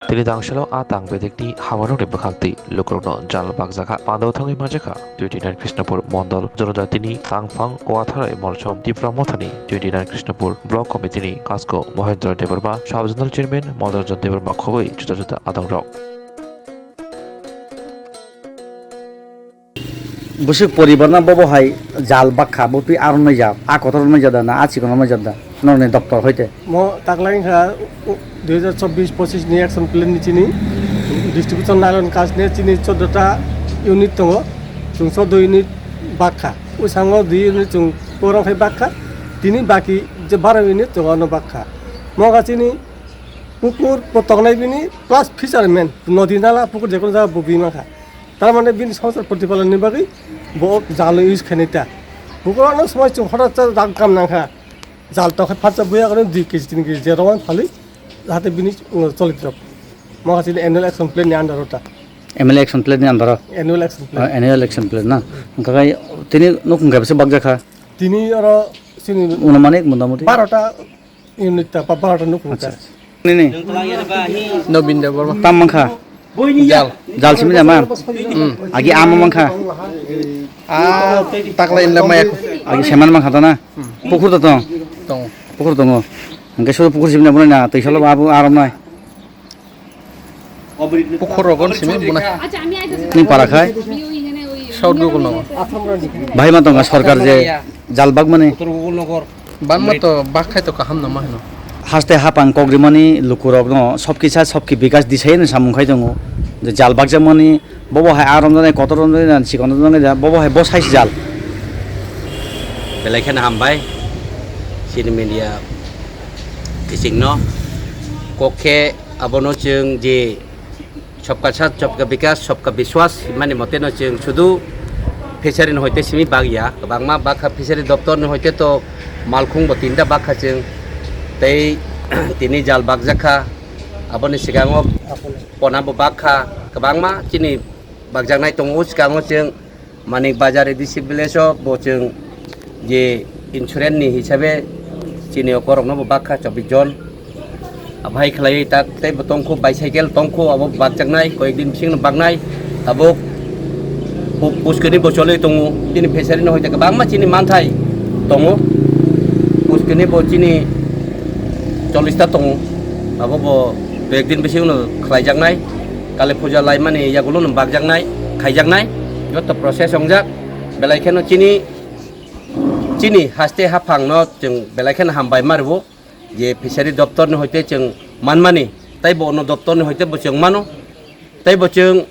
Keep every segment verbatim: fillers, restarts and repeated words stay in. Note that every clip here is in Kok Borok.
Tini tangsalo a tang bedekni hamarokni bwkhak twi lukurokno jal bakjakha. Pando thangwi manjakha twenty nine Krishnapur Mondol Jonojatini Tangphang Watharai Molsom Tipra Mothani twenty nine Krishnapur Block Committee ni Kasko Mohendra Debbarma, Sub Zonal Chairman Madananjan Debbarma khogwi juda juda adongrok. Bwswk poribar no bobo hai jal bakha, bo twi aro nai jak, a kotor nai jak da na, a chikon nai jak da, norni doptor hoite. Mo taklai wngkha, u, dui hajar chobbish pochish ni action plan ni chini distribution nylon cast ni chini chordo ta unit tongo, chwng chordo unit bakha. Bwskango dui unit chwng porong khai bakha, tini baki je baro unit chwng ano bakha. Mo kha chini pukur bo tongnai bini plus fisherman, nodi nala pukur je kono jaga bo bini mankha. Tar mane bini songsar protipalon ni bagwi bo jalo use khainai ta. Bukurok no somoi chwng hota cha jang kam nangkha. Jal tokhe phatsa buya kono dui kg, tin kg je rong phalwi jahate bini, uh, choli drop. Mo ha chini annual action plan ni under ota. M L A action plan ni under o? Annual action plan. Oh, annual action plan na. Hwnkha khai tini nukhung khe bwswk bakjakha? Tini oro chini unumanik motamoti? Baro ta unit ta, ba baro ta nukhung ta. Acha. Nini? Nobin Debbarma. Tam mankha? Jal. Jal simi da man? Hmm. Agi ama mankha? Ah, taklai inda maya. Agi seman mankha ta na? Hmm. Pukur to tong? Tong. Pukur tongo. Hwnkhe so pukur simi da mwnai na, twi salo ba abu aram nai. Pukur rogon simi buna. Ni para khai? South Gokul Nagar. Bahai ma tonga sarkar je jal bak mani? Ban ma to bak khai to kaham no ma hino. Haste hapang kok rimani lukurok no sobki sa sobki bikas disai ni samung khai tongo. Je jal bak jak mani bobo hai arom jani kotor rom jani sikon jani bobo hai bo sai jal. Belai kheno hambai chini media kiching no kok khe abono chwng je Sabka Saath, Sabka Vikas, Sabka Vishwas himani mote no chwng sudu fishery ni hoite simi bagya, kwbangma bakha fishery doptor ni hoite to malkhung bo tinta bakha chwng tei tini jal bakjakha, aboni sikango pona bo bakha, kwbangma chini bakjaknai tongo, sikango chwng Manik Bazar A D C village o bo chwng je insurance ni hisabe chini o borok no bo bakha chobbish jon. Abai khlaiwi tak tei bo tongkho, bicycle tongkho, abo bakjaknai, koyek din bising no baknai. Tabuk pu-, puskini bo cholwi tongo. Chini fishery no hoite kwbangma chini manthai tongo. Puskini bo chini chollish ta tongo. Abo bo koyek din bising no khlaijaknai. Kali puja laimani yagulo no bakjaknai, khaijaknai. Joto process wngjak. Belai kheno chini, chini haste haphang no chwng belai kheno hambai ma rwo. Je fishery doptor ni hoite chwng manmani, tei bo ono doptor ni hoite bo chwng mano, tei bo chwng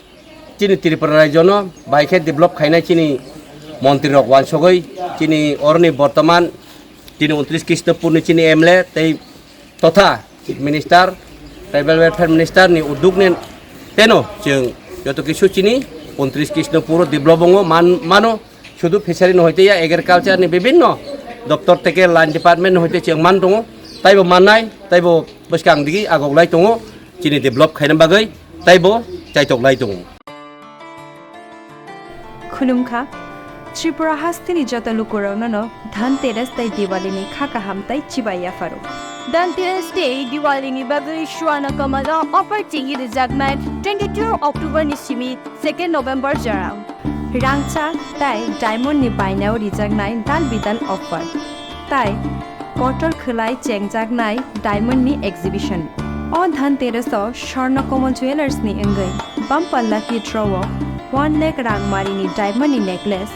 chini Tripura rajyo no bai khe develop khainai chini montri rok wansugwi chini oroni bortoman chini untris Krishnapur ni chini M L A tei totha Chief Minister, Tribal Welfare Minister ni uduk ni teno chwng joto kisu chini untris Krishnapur o develop wngo man-, mano. Sudu fishery no hoite ya agriculture ni bibinno doptor teke line department no hoite chwng man tongo, taibo mannai, taibo bwskang digi agok lai tongo, chini develop khaina bagwi taibo chaitok lai tongo. Khulumkha, Tripura hasteni joto lukurokno no Dhanteras tei Diwali ni kha kaham tei chibai yapharo. Dhanteras tei Diwali ni bagwi Swarna Kamal o offer chengwi rwjaknai twenty two October ni simi second November jora. Rangchak tei diamond ni bainao rijaknai dal bidal offer, tai kotor khwlai chengjaknai diamond ni exhibition. O Dhanteras o Swarna Kamal Jewellers ni wngwi bumper lucky draw o one lakh rangmari ni diamond ni necklace,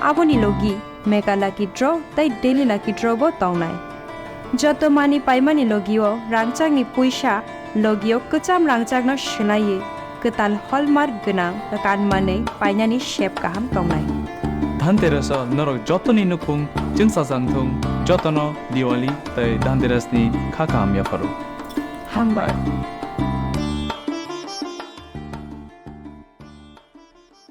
aboni logi Mega Lucky Draw tei Daily Lucky Draw bo tongnai. Joto manwi paimani logio rangchakni puisa logio kwcham rangchakno swlaiwi kwtal hallmark gwnang kanmanwi painani sep kaham tongnai. Dhanteras o norok jotoni nukhung chwngsajak thung, jotono Diwali tei Dhanteras ni kha kaham yapharo. Hambai.